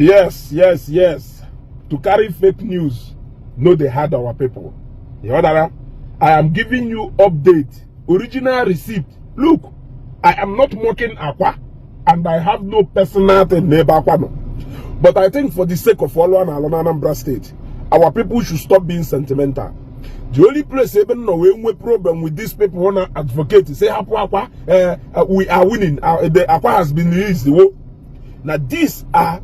Yes. To carry fake news, no dey hard our people. You know, I am giving you update, original receipt. Look, I am not mocking Akwa, and I have no personal thing n'ebe Akwa nọ. But I think for the sake of ọlụ a na-alụ na Anambra State, our people should stop being sentimental. The only place ebe m nọ wee nwee problem with these people who na advocate say hapụ Akwa, we are winning, the Akwa has been released. Wo. Now these are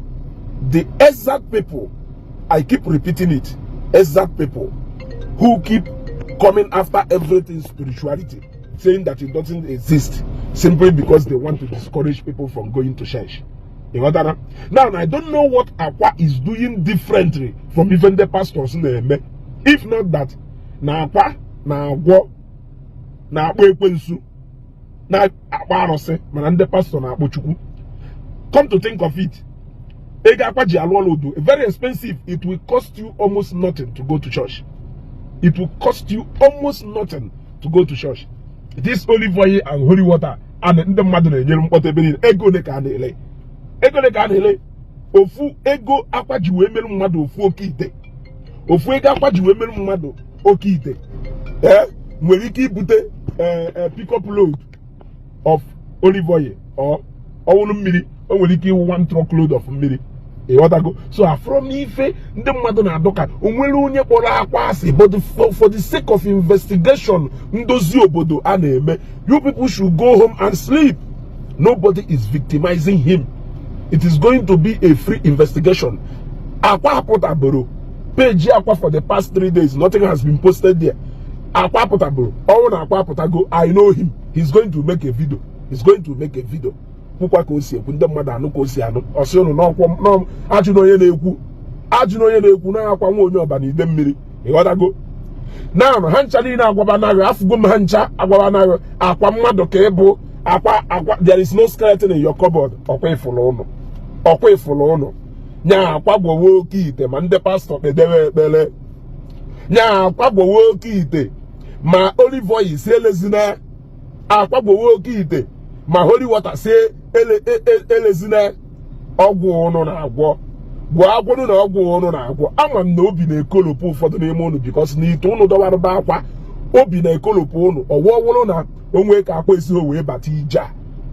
the exact people, I keep repeating it, exact people who keep coming after everything spirituality, saying that it doesn't exist simply because they want to discourage people from going to church. You got that? Now, I don't know what Akwa is doing differently from even the pastors na-eme. If not that, na Akwa na-agwọ, na-akpọ ekwensu, na-akpọ arụsị, mana ndị pastor na-akpọ Chukwu. Come to think of it, ego Akwa ji alụ ọlụ udo very expensive. It will cost you almost nothing to go to church. It will cost you almost nothing to go to church. This olive oil and holy water and ndị mmadụ na-enyere mkpọta ebe niile, ego ole ka a na-ele? Ego ole ka a na-ele ofu ego Akwa ji wee merụ mmadụ ofu oke ite? Ofu ego Akwa ji wee merụ mmadụ oke ite, ee, nwere ike ibute pick-up load of olive oil or ọwụrụ mmiri. O nwere ike ịwụ one truck load of mmiri. Ịghọtago? So afọrọ m ife ndị mmadụ na-adọka. O nwere onye kpọrọ Akwa asị, but for the sake of investigation, ndozi obodo a na-eme, you people should go home and sleep. Nobody is victimizing him. It is going to be a free investigation. Akwa apụtaboro page Akwa for the past 3 days, nothing has been posted there. Akwa apụtaboro. Ọnwụ na Akwa apụtago, I know him, he's going to make a video. He's going to make a video kwukwa ka o si ekwu, ndị mmadụ anụ ka o si anụ. Ọsị ụnụ n'ọkwọ ajụ na onye na-ekwu, ajụ na onye na-ekwu na-akwa nwa onye ọba na ide mmiri. Ịghọtago? Naanụ ha ncha niile agwaba anaghị afụgo m ha ncha agwaba anaghị akwa mmadụ ka ịbụ akwa. Akwa, there is no skeleton in your cupboard. Ọkwa ịfụlụ ụnụ, ọkwa ịfụlụ ụnụ nya akwa gbowe oke ite, ma ndị pastọ kpedebe ekpere nya akwa gbowe oke ite, ma olive oil si elezina, akwa gbowe oke ite, ma holy water si elezina. Ọgwụ ụnụ na-agwọ gwụọ agwụrụ na ọgwụ ụnụ na-agwọ. Ama m na obi na-ekolopụ ụfọdụ n'ime ụnụ because na ite ụnụ dọwarụba akwa, obi na-ekolopụ ụnụ. Ọwụ ọwụrụ na onwe ka akwa esi wee bata ije a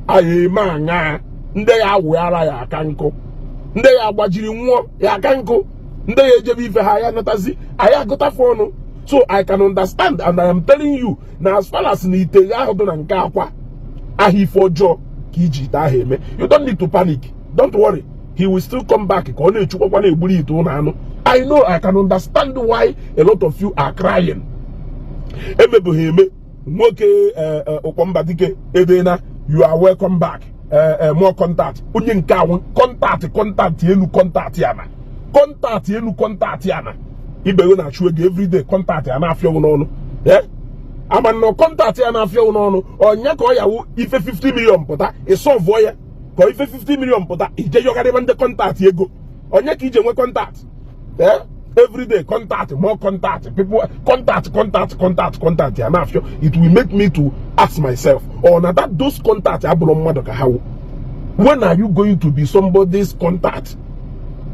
anyị eme aṅaa, ndị ya awụghara ya aka nkụ, ndị ya agbajiri nwụọ ya aka nkụ, ndị ya ejebe ife ha ya natazi anyị agụtafe ọnụ. So I can understand, and I am telling you na as far as na ite ya ahụ dị na nke Akwa ahụ, ife ọjọọ ka iji ite ahụ eme, you don't need to panic. Don't worry, he will still come back ka ọ na-echukwakwa na-egburu ite ụlọ anụ. I know, I can understand why a lot of you are crying. Emebeghị eme nwoke ụkpọmbadike edena "You are welcome back", more contact. Onye nke ahụ, contact, contact elu, contact ana, contact elu, contact ana. Ibego na-achụ ego everyday, contact ya na-afịa n'ọnụ. Ama nnọọ contact ya na-afịa n'ọnụ ọnya ka ọ yawu ife 50 million pụta ịsọvụọ ya, ka ife 50 million pụta ije yọgarịba ndị contact ego onye ka ije nwe contact everyday, contact, more contact, people contact, contact, contact, contact ya na-afịọ. It will make me to ask myself, or na that those contact abụrụ mmadụ ka ha wụ? When are you going to be somebody's contact?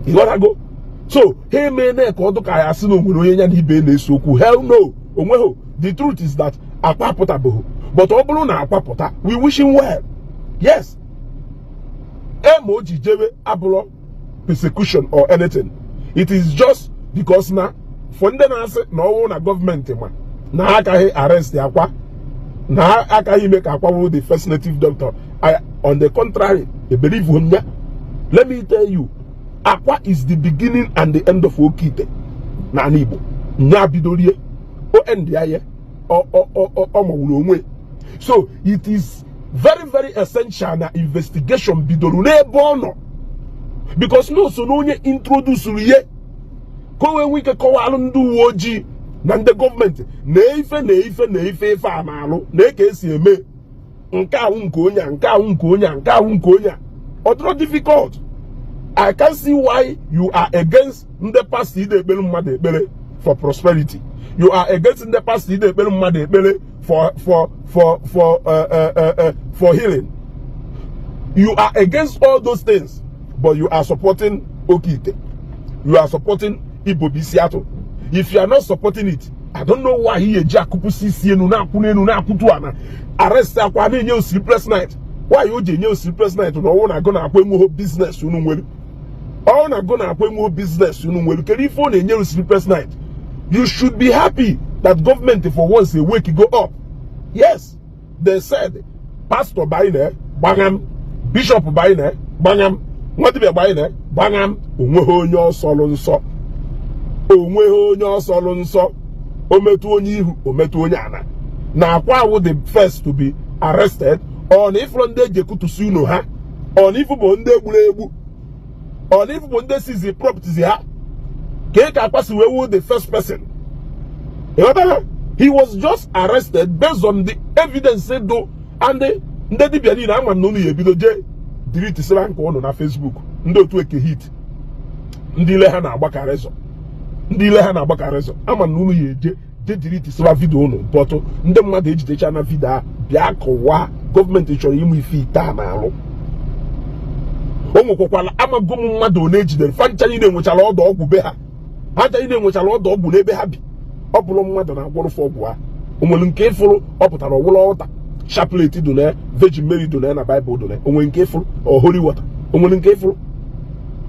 Ịghọtago? So ha emeela ka ọ dụ ka ya sị na o nwere onye ya na ibe na-ese okwu. Hell no, onweghị. The truth is that Akwa apụtabeghị, but ọ bụrụ na Akwa pụta, we wish him well. Yes, e ma o ji jewe abụrụ persecution or anything. It is just because na for ndị na-asị na ọnwụ na gọọmenti ma na ha akaghị arrest Akwa, na ha akaghị ime ka Akwa wụ the first native doctor. I, on the contrary, I believe him ya. Let me tell you, Akwa is the beginning and the end of oke ite n'ala Igbo. Nya bidorie o end ya ye ọ magburu onwe. So it is very, very essential na investigation bidoro n'ebe ọ nọ because na so na onye introduce ihe ka o wee nwee ike kọwalụ ndị uwe ojii na ndị gọọmenti na ife na ife na ife ife a na-alụ na ka esi eme nke ahụ nke onye a, nke ahụ nke onye a, nke ahụ nke onye a. Ọ dịrọ difficult. I can see why you are against ndị pastọ ide ekpere mmadụ ekpere for prosperity. You are against ndị pastọ ide ekpere mmadụ ekpere for healing. You are against all those things, but you are supporting Oke ite, you are supporting ibobi isi atụ. If you are not supporting it, I don't know why ihe eji akụpụsi isi enu na-akwụ n'elu na-akwụtu ana. Arrest Akwa na-enye sleepless night. Why o ji enye sleepless night na ọnwụ na-agụ na-akwa enweghị business unu nwere? Ọ na-agụ na-akwa enweghị business unu nwere, kedu ife ọ na-enye sleepless night? You should be happy that government for once a wake go up. Yes, they said pastor banyere gbagam, bishop banyere gbagam, nwa dibịa banyere gbagam. Onweghị onye ọsọlụ nsọ, onweghị onye ọsọlụ nsọ. O metụ onye ihu, o metụ onye ana na Akwa awụ the first to be arrested. Ọ na ifụrụ ndị eji ekutusi unu ha, ọ na ifu bụ ndị egburu egbu, ọ na ifu bụ ndị seize properties ha ka Akwa si wee wu the first person. Ịghọtara? He was just arrested based on the evidence do. And ndị dibịa niile, ama m na unu ya ebido jee diritisira nke ụnụ na Facebook. Ndị otu Eke Hit, ndị ile ha na-agba ka razor, ndị ile ha na-agba ka razor, ama m na unu ya eje jee diritisira video unu. But ndị mmadụ ejidecha na video a bịa kọwaa. Gọọmenti chọrọ ịmụ ife ite a na-alụ. O nwekwakwala amago m mmadụ one ejidere. Fancha niile nwechara ọdụ ọgwụ be ha, ha ncha niile nwechara ọdụ ọgwụ n'ebe ha bi. Ọ bụrụ mmadụ na-agwọrụfe ọgwụ ha, o nwere nke ịfụrụ ọ pụtara ọwụla ọta chaplet dị na Virgin Mary dị na Bible dị na. O nwere nke ịfụrụ ọ holy water? O nwere nke ịfụrụ?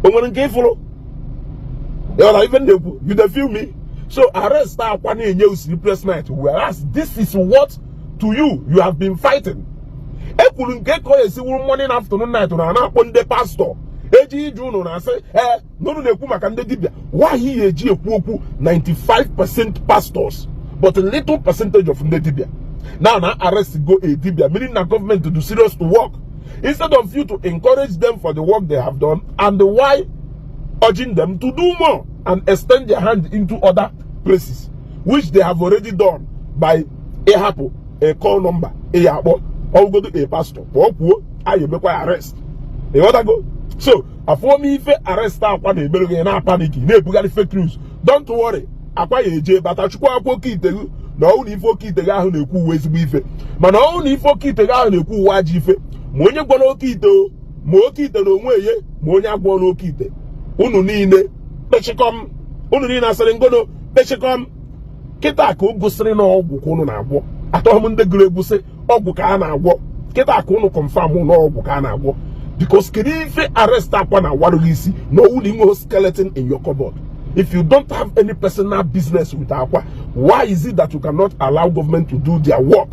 O nwere nke ịfụrụ? Ịghọtara ife m na-ekwu? You dey feel me? So arrest Akwa na-enye sleepless night, whereas this is what to you you have been fighting. E kwuru nke ka ọ esi wuru morning, afternoon, night na na-akpọ ndị pastọ eji ije unu na-asị ee na unu na-ekwu maka ndị dibịa. Why ya eji ekwu okwu 95% pastors but a little percentage of ndị dibịa? Now na arrest go a dibịa, meaning na government to do serious to work instead of you to encourage them for the work they have done and why urging them to do more and extend their hand into other places, which they have already done by ịhapụ a call number ịya akpọ ọgụgodo a pastor kpọọ kwuo anyị emekwa ya arrest. Ịghọtago? So afọm ife arrest Akwa na-emere gị na panic, na-ebugharị fake news. Don't worry, Akwa ya eje bata. Chukwu akwa oke ite gị na ọnwụ na ife oke ite gị ahụ na-ekwu uwe ezigbo ife, mana ọnwụ na ife oke ite gị ahụ na-ekwu uwe ajọ ife. Ma onye gwọrọ oke ite o, ma oke ite na onwe ye, ma onye agwọrọ oke ite, unu niile kpechikọm, unu niile asịrị ngono kpechikọm. Kịta ka o gosiri na ọgwụ ka unu na-agwọ. Atọghị m ndị gụrụ egwu sị ọgwụ ka a na-agwọ. Kịta ka unu confirm na ọgwụ ka a na-agwọ, because kedu ife arrest Akwa na-awarụ gị isi na owu na inweghị skeleton in your cupboard? If you don't have any personal business with Akwa, why is it that you cannot allow government to do their work?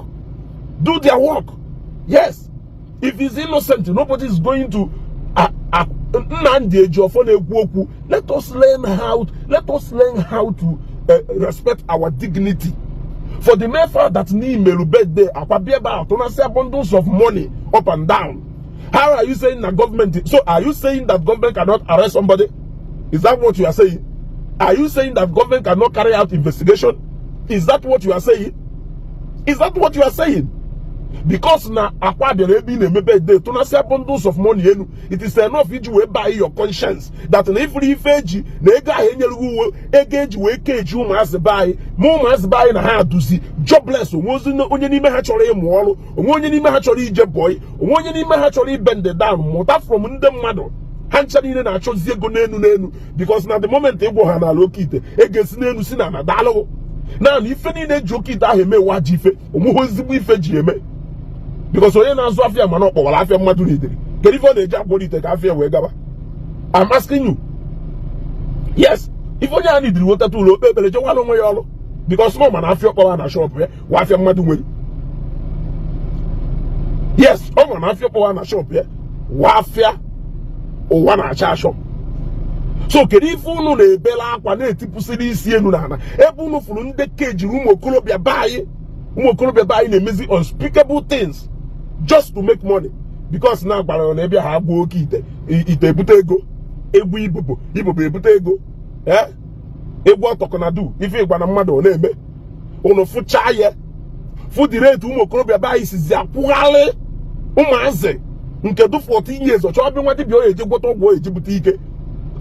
Do their work. Yes, if he's innocent, nobody is going to Nnamdi Ejiofor na-ekwu okwu. Let us learn how to respect our dignity. For the mere fact that n'imelu birthday Akwa bịa ebe a tụnasịa bundles of money up and down, how are you saying that government? So are you saying that government cannot arrest somebody? Is that what you are saying? Are you saying that government cannot carry out investigation? Is that what you are saying? Is that what you are saying? Because na Akwa bịara ebe ị na-eme birthday tụnasịa bundles of money elu, it is enough iji wee buy your conscience that na ifuru ife eji na ego ahụ enyere gị uwe ego eji wee keji ụmụazị be anyị, ma ụmụazị be anyị na ha duzi jobless. Onwe ozi onye n'ime ha chọrọ ịmụ ọrụ, onwe onye n'ime ha chọrọ ije boy, onwe onye n'ime ha chọrọ ibend down mụta from ndị mmadụ. Ha ncha niile na-achọzi ego n'elu n'elu, because na the moment ịgwọ ha n'ala oke ite, ego esi n'elu si na ana daalụghụ. Naanị ife niile eji oke ite ahụ eme wa ji ife onweghị ezigbo ife ji eme, because onye na-azụ afịa mana ọ kpọwara afịa mmadụ n'idiri, kedu ife ọ na-eji agwọrọ ite ka afịa wee gaba? I'm asking you. Yes, ife onye a nidiri wetata ụlọ okpe ekpere jewala onwe ya ọrụ, because ọ ma na afịa ọkpọwa na shop ya wa afịa mmadụ nwere. Yes, ọ ma na afịa ọkpọwa na shop ya wa afịa ụwa na-achọ achọ. So kedu ife unu na-ebela akwa na-etipụsịrị isi elu n'ala ebe unu fụrụ ndị kejiri ụmụ okorobịa be anyị? Ụmụ okorobịa be anyị na-emezi unspeakable things just to make money, because na agbara na ebe ha agwọ oke ite, ite ebute ego, egwu ibubo ibubo ebute ego, ee, egwu ọtọkọnadu ife ịgwa na mmadụ ọ na-eme. Unu fụchaa ya, fụ the rate ụmụ okorobịa be anyị sizi akwụghalị ụmụazị nke du 14 years ọchọ ọbịa nwa dibịa ọ eji gwọta ọgwụ ọ eji bute ike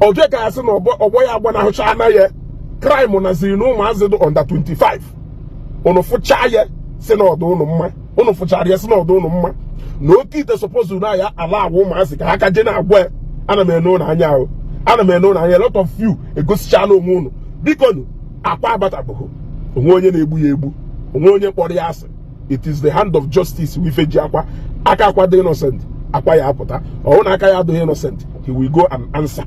ọjọọ ka ya sị na ọgbọ ya agbanahụcha na ya crime naziri na ụmụazị dị under 25. Unu fụchaa ya si na ọdụ unu mma, unu fụchara ya si na ọdụ unu mma na oke ite suppose na ya ala agwa ụmụazị ka ha ka jee na-agwa ya. Ana m ene ụlọ anya ahụ. Ana m ene ụnụ anya. A lot of you egosichala onwe ụnụ. Biko nụ, Akwa abatabụghị onwe onye na-egbu ya egbu, onwe onye kpọrọ ya asị. It is the hand of justice wife ji Akwa. Aka Akwa dị innocent, Akwa ya apụta. Ọhụ na aka ya adịghị innocent, he will go and answer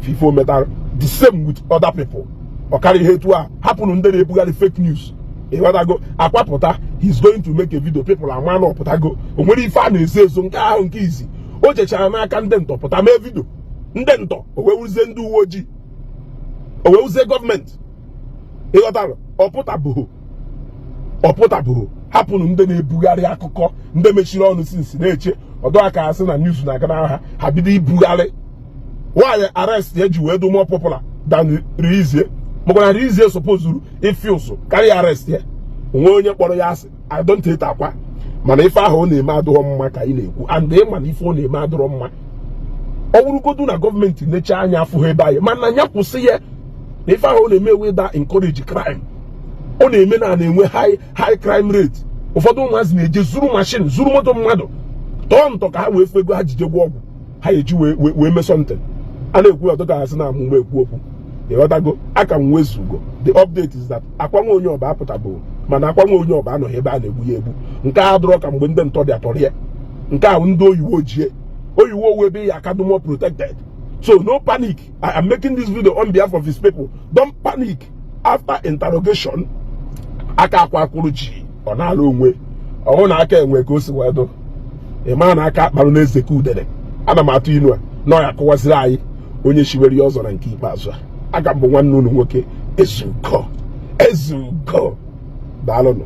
fifo metara. The same with other people. Ọ karịa ihe etu a. Hapụnụ ndị na-ebugharị fake news. Ịghọtago? Akwa pụta, he's going to make a video. People ama na ọpụtago. O nwere ife a na-ezo ezo. Nke ahụ nke izi o jechara n'aka ndị ntọ pụta mee video, ndị ntọ o wee wuzie ndị uwe ojii, o wee wuzie gọọmenti. Ịghọtara? Ọpụtabụghị, ọpụtabụghị. Hapụnụ ndị na-ebugharị akụkọ, ndị mechiri ọnụ sinsi na-eche ọdụ aka asị na news na-aga n'agha ha bido ibugharị. Nwaanyị arrest ya ji wee do more popular than release, maka na release supposed ifi ụsụ karịa arrest ya. Onwe onye kpọrọ ya asị. I don't hate Akwa, mana ife ahụ ọ na-eme adịghọ mma ka anyị na-ekwu, and ịma na ife ọ na-eme adịrọ mma. Ọ bụrụgodu na gọọmenti necha anya afụghị ebe anyị, mana ya kwụsị ya na ife ahụ ọ na-eme weda encourage crime. Ọ na-eme na na-enwe high high crime rate. Ụfọdụ ụmụazị na-eje zuru machine, zuru moto mmadụ, tọọ ntọ ka ha wee fụ ego ha jije gwọ ọgwụ ha eji wee mee something. A na-ekwu ọtọ ka ha sị na amụma ekwu okwu. Ịghọtago? Aka m wezugo. The update is that Akwa nwa onye ọba apụtabụ, mana Akwa nwa onye ọba anọghị ebe a na-egbu ya egbu. Nke a dụrọ ka mgbe ndị ntọ bịa tọrọ ya. Nke ahụ ndị oyiwo jie oyiwo owu ebe ya aka dị more protected, so no panic. I am making this video on behalf of his people. Don't panic. After interrogation, aka Akwa akwụrụ ji ọ na-ala onwe ọhụ na aka enwe ka o si wee dụ. Ị maa na aka akparụ n'eze ka udene. Ana m atụ inu a na ọ ya akọwaziri anyị onye shiwere ya ọzọ na nke ikpeazụ a. Aga m bụ nwanne unu nwoke, Ezugo. Ezugo, daalụnụ.